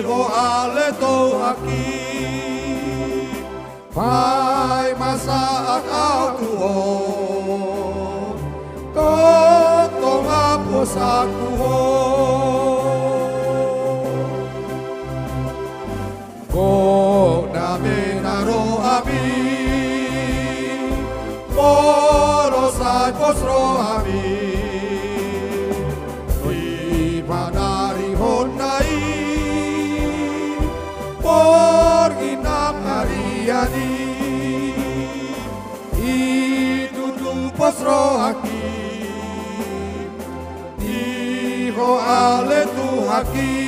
Ho ale Tuhanki. Paima sahat ahu tu Ho, tongtong haposanku Ho. Gok damena rohami molo sai pos rohami di panarihonna i, borngin nang arian i. I tutu pos rohangki di Ho ale Tuhanki.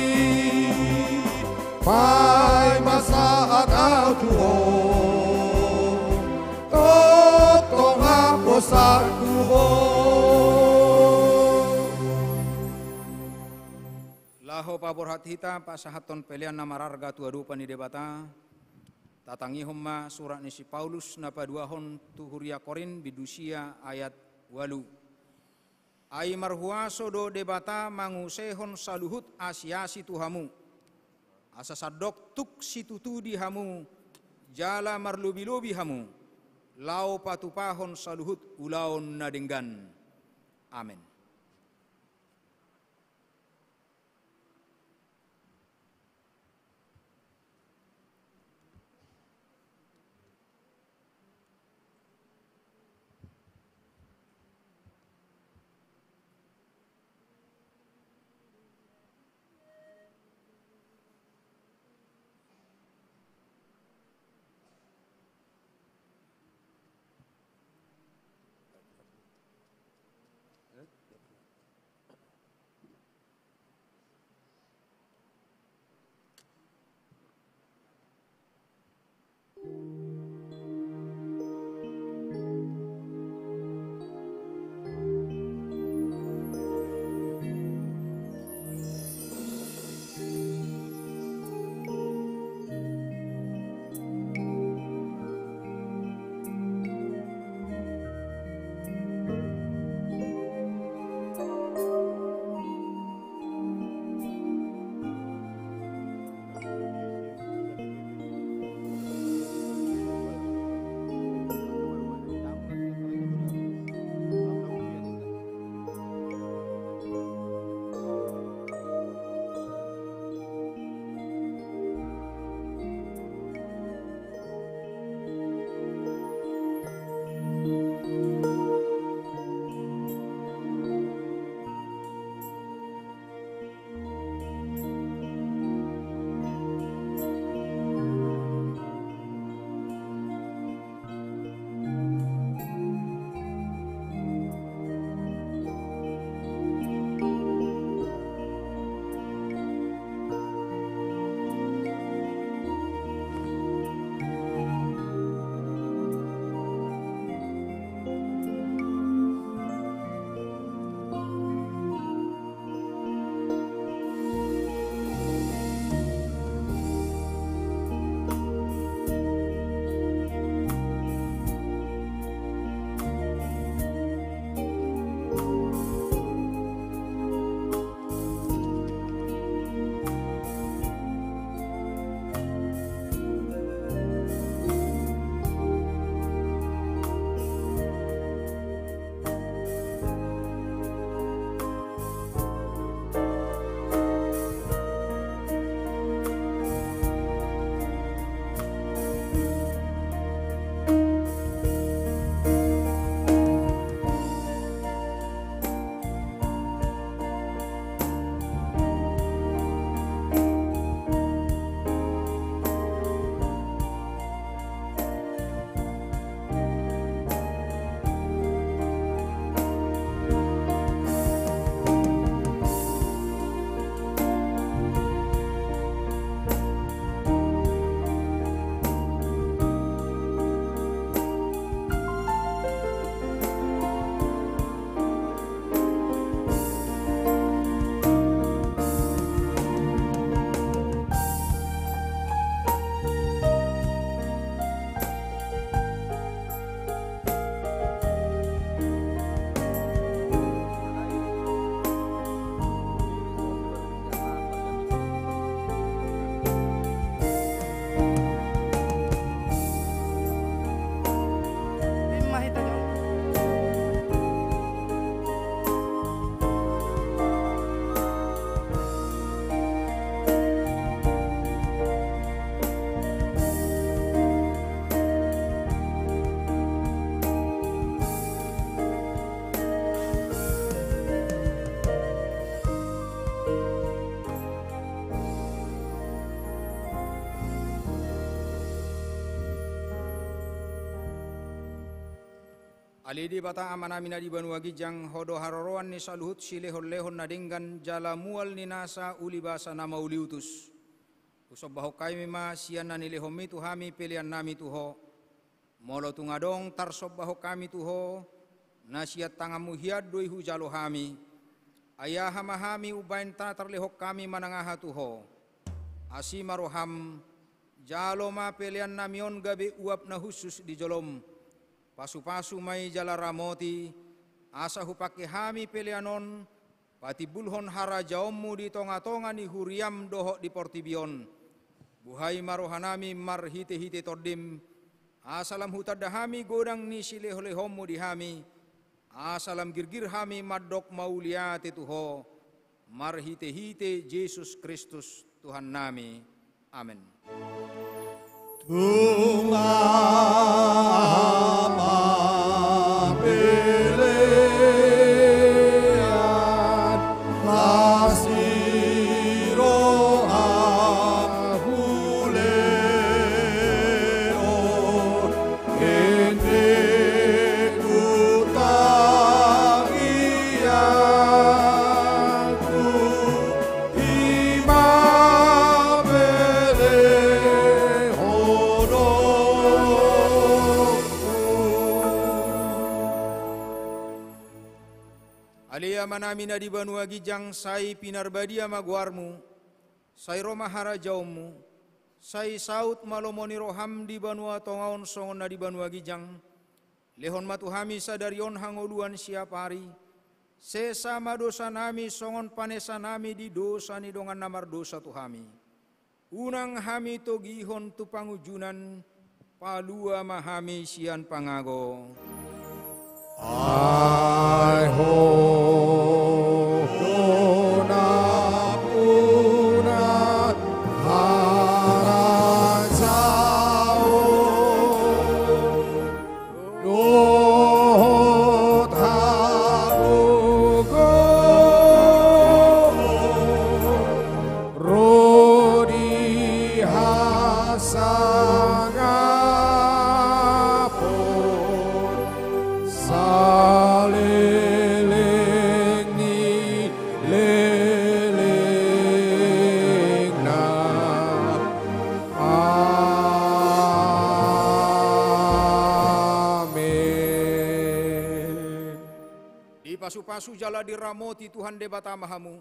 Paima sahat ahu tu Ho, tongtong haposanku Ho. Laho paborhat hita pasahathon pelean na mararga tu adopan ni Debata, tatangihon ma surat ni si Paulus na paduahon tu huria Korint, bindu sia, ayat ualu. Ai marhuaso do Debata mangusehon saluhut asi-asi tu hamu, asa sandok tuk situtu di hamu jala marlobi-lobi hamu, laho patupahon saluhut ulaon na denggan. Amen. Ale Debata Amanami na di banua ginjang, Ho do haroroan ni saluhut silehon-lehon na denggan jala mual ni nasa uli basa na mauliutus. Husombahon hami ma sian na nilehonMi tu hami peleannami tu Ho. Molo tung adong tarsombahon hami tu Ho, na sian tanganMu hian do i hujalo hami, Ai aha ma hami umbahen tarlehon hami manang aha tu Ho? Asi ma roham, jalo ma pelean nami on gabe uap na hushus di jolom. Pasupasu ma i jala ramoti, asa hupangke hami pelean on patimbulhon harajaonmu di tongatonga ni huriam dohot di portibi on. Buhai ma rohanami marhitehite Tondim, asa lam hutanda hami godang ni silehonlehonmu di hami, asa lam girgir hami mandok mauliate tu Ho, marhitehite Jesus Kristus Tuhannami. Amen. Tung aha ma pelean las ni rohamu lehon, ende hutangiangku, i ma pelehonon. Ale Amanami na di banua ginjang, sai pinarbadia ma goarmu, sai ro ma harajaonmu, sai saut ma lomo ni roham di banua tonga on songon na di banua ginjang. Lehon ma tu hami sadari on hangoluan siapari, sesa ma dosanami songon panesanami di dosa ni dongan na mardosa tu hami. Unang hami togihon tu pangunjunan, palua ma hami sian pangago. Ai Ho do nampuna harajaon dohot hagogoon, ro di hasangapon saleleng ni lelengna. Amen. Dipasupasu jala diramoti Tuhan Debata ma hamu.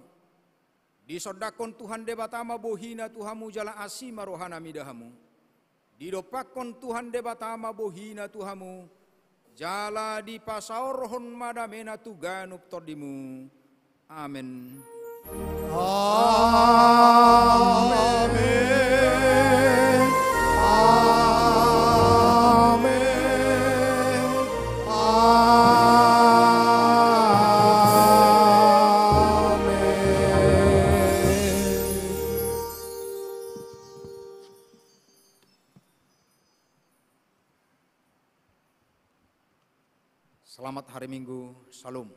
Disondangkon Tuhan Debata ma bohina tu hamu jala asi ma rohana mida hamu. Didompakkon Tuhan Debata ma bohina tu hamu, jala dipasaorhon ma damena tu ganup tondimu. Amen. Amen. Amen. Amen. Selamat hari Minggu, Shalom.